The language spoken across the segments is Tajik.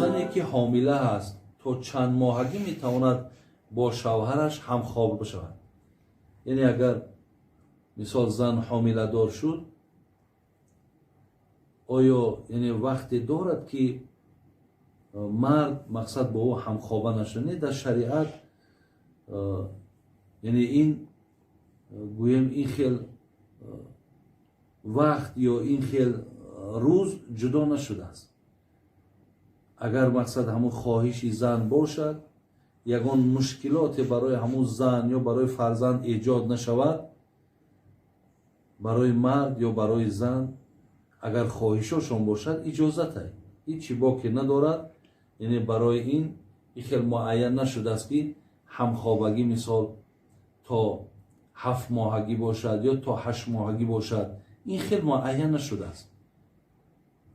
Зане ки ҳомила ҳаст, то чанд моҳагӣ метавонад бо шавҳараш ҳамхоб бишавад? Яъне агар мисол зан ҳомиладор шуд, оё яъне вақте дорад ки мард мақсад бо ӯ ҳамхоба нашавад? Не, дар шариат яъне ин гӯем ин хел вақт ё ин хел рӯз ҷудо нашудааст. Агар мақсад ҳамун хоҳиши зан бошад, ягон мушкилоте барои ҳамун зан ё барои фарзанд эҷод нашавад, барои мард ё барои зан агар хоҳишошон бошад, иҷозат аст, ҳеҷ боке надорад. Яъне барои ин хел муайян нашудааст ки ҳамхобагӣ мисол то 7 моҳагӣ бошад ё то 8 моҳагӣ бошад, ин хел муайян нашудааст.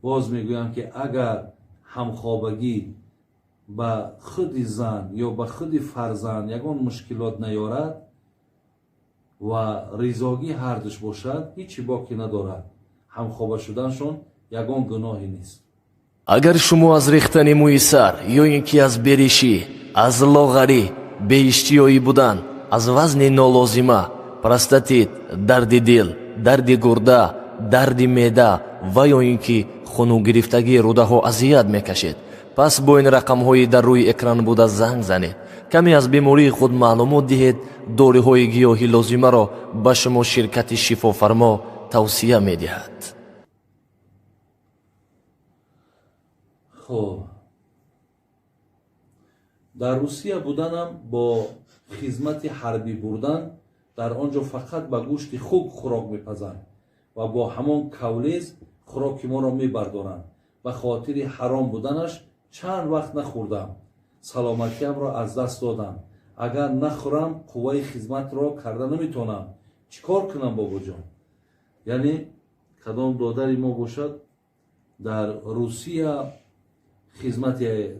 Боз мегӯям ки агар ҳамхобагӣ ба худи зан ё ба худи фарзанд ягон мушкилот наёрад ва ризогӣ ҳардуш бошад, ҳеҷ боке надорад. Ҳамхоба шуданшон ягон гуноҳе нест. Агар шумо аз рехтани мӯи сар ё ин ки аз беришӣ, аз лоғарӣ, беиштиёӣ будан, аз вазни нолозима, простатит, дарди дил, дарди гурда, дарди меъда ва ё ин ки хунугирифтагии рӯдаҳо азият мекашед, пас бо ин рақамҳои дар рӯи экран буда занг занед, каме аз бемории худ маълумот диҳед. Доруҳои гиёҳи лозимаро ба шумо ширкати Шифофармо тавсия медиҳад. Хоб, дар Русия буданам бо хизмати ҳарбӣ бурдан, дар он ҷо фақат ба гӯшти хук хӯрок мепазанд ва бо ҳамон кавлез хӯроки моро мебардоранд. Ба хотири ҳаром буданаш чанд вақт нахӯрдам, саломатиамро аз даст додам. Агар нахӯрам, қувваи хизматро карда наметавонам. Чӣ кор кунам, бобоҷон? Яъне кадом додари мо бошад, дар Русия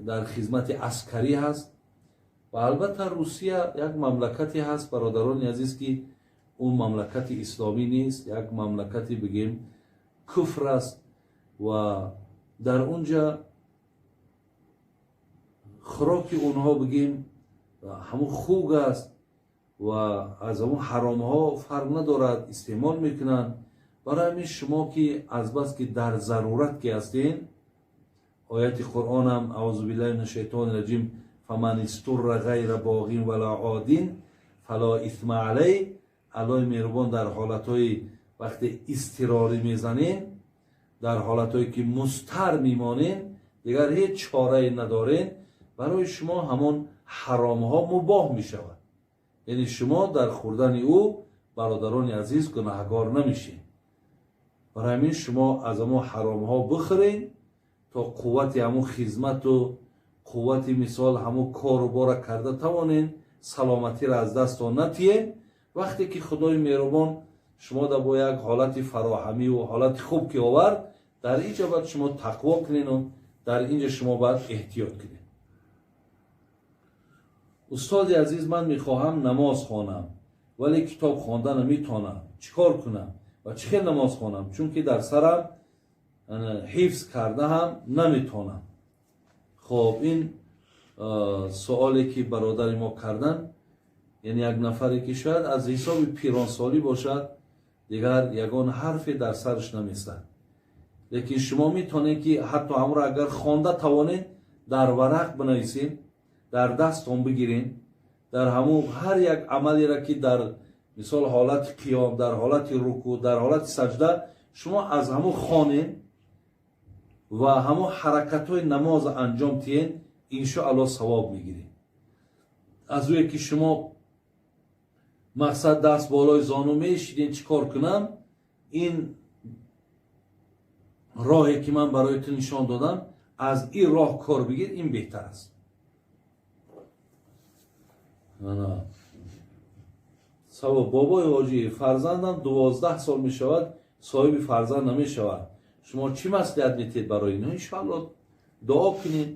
дар хизмати аскарӣ ҳаст ва албатта Русия як мамлакате ҳаст, бародарони азиз, ки он мамлакати исломӣ нест, як мамлакати бигем куфр аст ва дар унҷа хӯроки онҳо бигем ҳамун хуг аст ва аз ҳамун ҳаромҳо фарқ надорад, истеъмол мекунанд. Барои ҳамин шумо ки азбаски дар зарурат ки ҳастен, ояти Қуръонам аузу биллаҳи мина шайтони раҷим фаман истурра ғайра боғин вала один фало исма алай. Аллоҳи меҳрубон дар ҳолатҳои вақте изтирорӣ мезанен, дар ҳолатҳое ки мустар мемонен, дигар ҳеҷ чорае надорен, барои шумо ҳамон ҳаромҳо мубоҳ мешавад. Яъне шумо дар хӯрдани ӯ, бародарони азиз, гунаҳгор намешед. Барои ҳамин шумо аз ҳамон ҳаромҳо бихӯрен то қуввати ҳамон хизмату қуввати мисол ҳамон кору бора карда тавонен, саломатиро аз дастон натиҳен. Вақте ки Худои меҳрубон шумо да бо як ҳолати фароҳамиву ҳолати хуб ки овард, дар инҷа бояд шумо тақво кунену дар инҷа шумо бояд эҳтиёт кунед. Устоди азиз, ман мехоҳам намоз хонам, вале китоб хонда наметавонам. Чӣ кор кунам ва чӣ хел намоз хонам? Чунки дар сарам ҳифз карда ҳам наметавонам. Хоб, ин суоле ки бародари мо кардан, яъне як нафаре ки шояд аз ҳисоби пиронсолӣ бошад, дигар ягон ҳарфе дар сараш намесад, лекин шумо метавонед ки ҳатто ҳамро агар хонда тавонед, дар варақ бинависед, дар дастон бигиред, дар ҳамун ҳар як амалеро ки дар мисол ҳолати қиём, дар ҳолати рукӯъ, дар ҳолати саҷда шумо аз ҳамун хонед ва ҳамун ҳаракатҳои намоз анҷом тиҳед, иншоаллоҳ савоб мегиред. Аз рӯе ки шумо мақсад даст болои зону мешиден, чӣ кор кунам, ин роҳе ки ман барои ту нишон додам, аз ин роҳ кор бигир, ин беҳтар аст. Савоб. Бобои ҳоҷӣ, фарзандам 12 сол мешавад, соҳиби фарзанд намешавад. Шумо чӣ маслиҳат метиҳед барои инҳо? Иншоаллоҳ дуо кунед.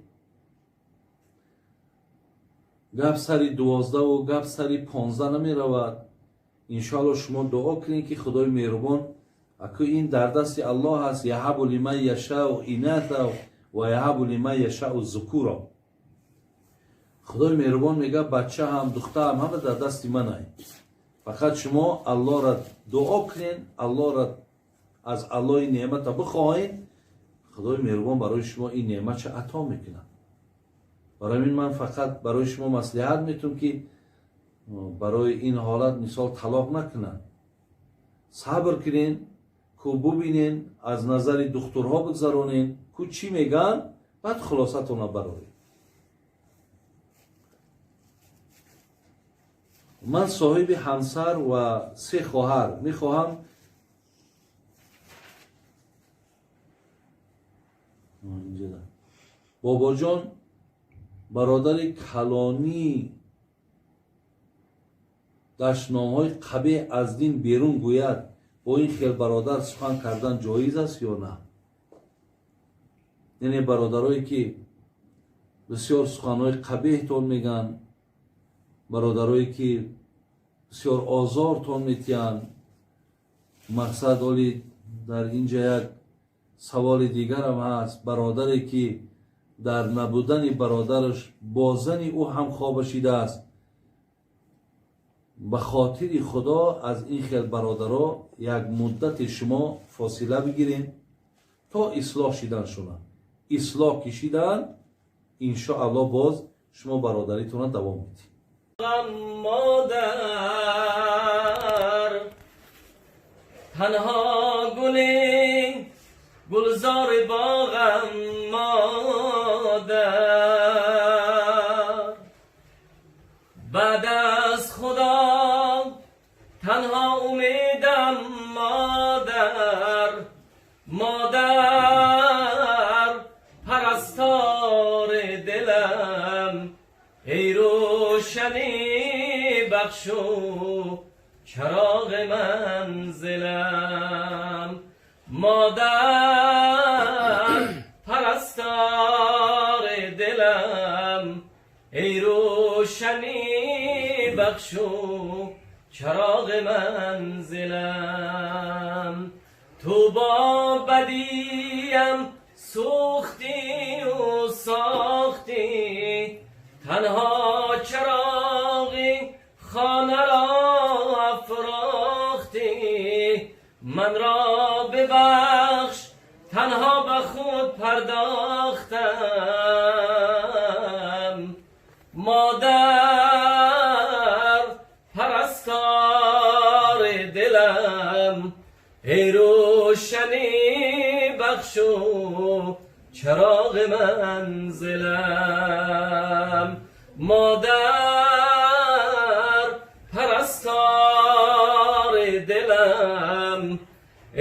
Гап сари 12 гап сари 15 намеравад. Иншоаллоҳ шумо дуо кунед, ки Худои меҳрубон Аку ин дар дасти Аллоҳ аст. Яҳабу лиман яшау инатha ва яҳабу лиман яшау зукура. Худои меҳрубон мегӯяд, бача ҳам духтар ҳам ҳама дар дасти ман ай. Фақат шумо Аллоҳро дуо кунен, Аллоҳро аз Аллоҳи неъмата бихоҳед, Худои меҳрубон барои шумо ин неъматша ато мекунад. Барои ин ман фақат барои шумо маслиҳат метум, ки барои ин ҳолат мисол талоқ накунанд, сабр кунен, ку бубинен, аз назари духтурҳо бигзаронен, ку чӣ мегӯянд, баъд хулосатона бароред. Ман соҳиби ҳамсар ва се хоҳар мехоҳам. Бобоҷон, бародари калонӣ дашномҳои қабеҳ аз дин берун гӯяд, бо ин хел бародар сухан кардан ҷоиз аст ё на? Яъне бародарое ки бисёр суханҳои қабеҳтон мегӯянд, бародарое ки бисёр озортон метиҳанд. Мақсад оли дар инҷа як саволи дигарам ҳаст. Бародаре ки дар набудани бародараш бо зани ӯ ҳамхоба шидааст, ба хотири Худо аз ин хел бародаро як муддати шумо фосила бигирем то ислоҳ шидан шунанд. Ислоҳ ки шиданд, иншоаллоҳ боз шумо бародаритонро давом медиҳед. Модар танҳо гули гулзори боғам, модар баъд аз Худо танҳо умедам, модар, модар парастори дилам, эй рӯшанӣ бахшу чароғи манзилам, модар парастори дилам, эй рӯшанӣ бахшу чароғи манзилам. Ту бо бадиям сӯхтию сохтӣ, танҳо чароғи хонаро афрохтӣ, манро бибахш танҳо ба худ пардохтам, модар парастори дилам, эй рӯшанӣ бахшу чароғи манзилам, модар парастори дилам,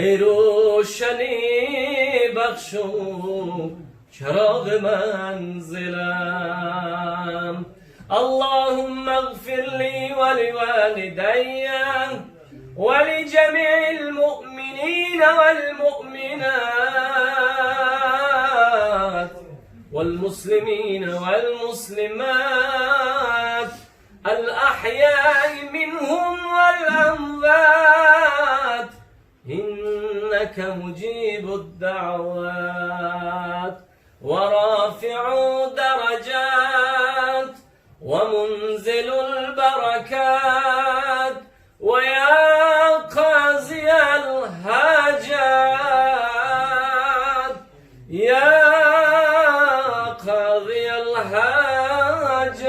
эй рӯшанӣ бахшу чароғи манзилам. Аллоҳумма иғфир ли ва ливалидайя ва лиҷамиил муъминина вал муъминат والمسلمين والمسلمات الأحياء منهم والأموات إنك مجيب الدعوات ورافع درجات ومنزل البركات ويا قاضي الحاجات يا قاضي الحاجات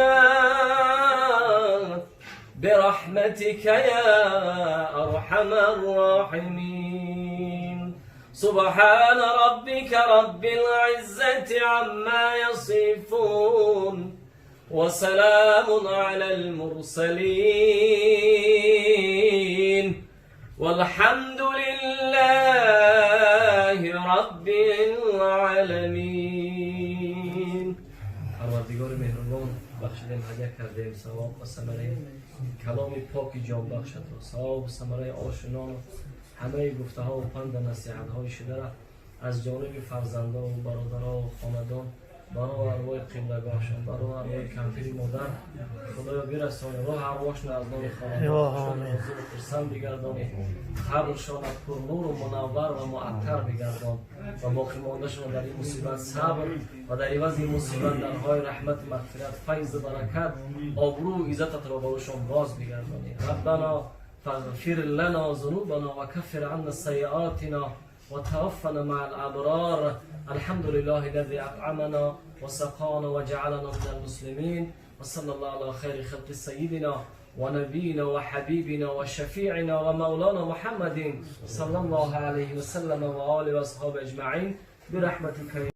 برحمتك يا أرحم الراحمين. سبحان ربك رب العزة عما يصفون وسلام على المرسلين والحمد لله رب العالمين. پروردگار مهربان، بخشیدیم، هدیه کردیم ثواب و ثمره کلام پاک جان بخشت را، ثواب و ثمره آشنا همه گفته ها و پند و نصیحت های شده را از جانب فرزندان و برادرها و خاندان Барои арвоҳи қиблагоҳшон, барои арвоҳи кампири модар, Худоё, бирасони роҳ арвоҳшон аз номи хонадоншон хурсанд бигардонӣ, қабршона пурнуру мунаввар ва муаттар бигардон ва боқимондашон дар ин мусибат сабр ва дар ивази ин мусибат дарҳои раҳмати, мағфират, файзу баракат, обрӯу иззататро барошон боз бигардонӣ. ربنا فاغفر لنا ذنوبنا وكفر عنا سيئاتنا وتوفنا مع الأبرار. الحمد لله الذي أطعمنا وسقانا وجعلنا من المسلمين، وصلى الله على خير خلق سيدنا ونبينا وحبيبنا وشفيعنا ومولانا محمد صلى الله عليه وسلم وآله وأصحابه أجمعين برحمتك.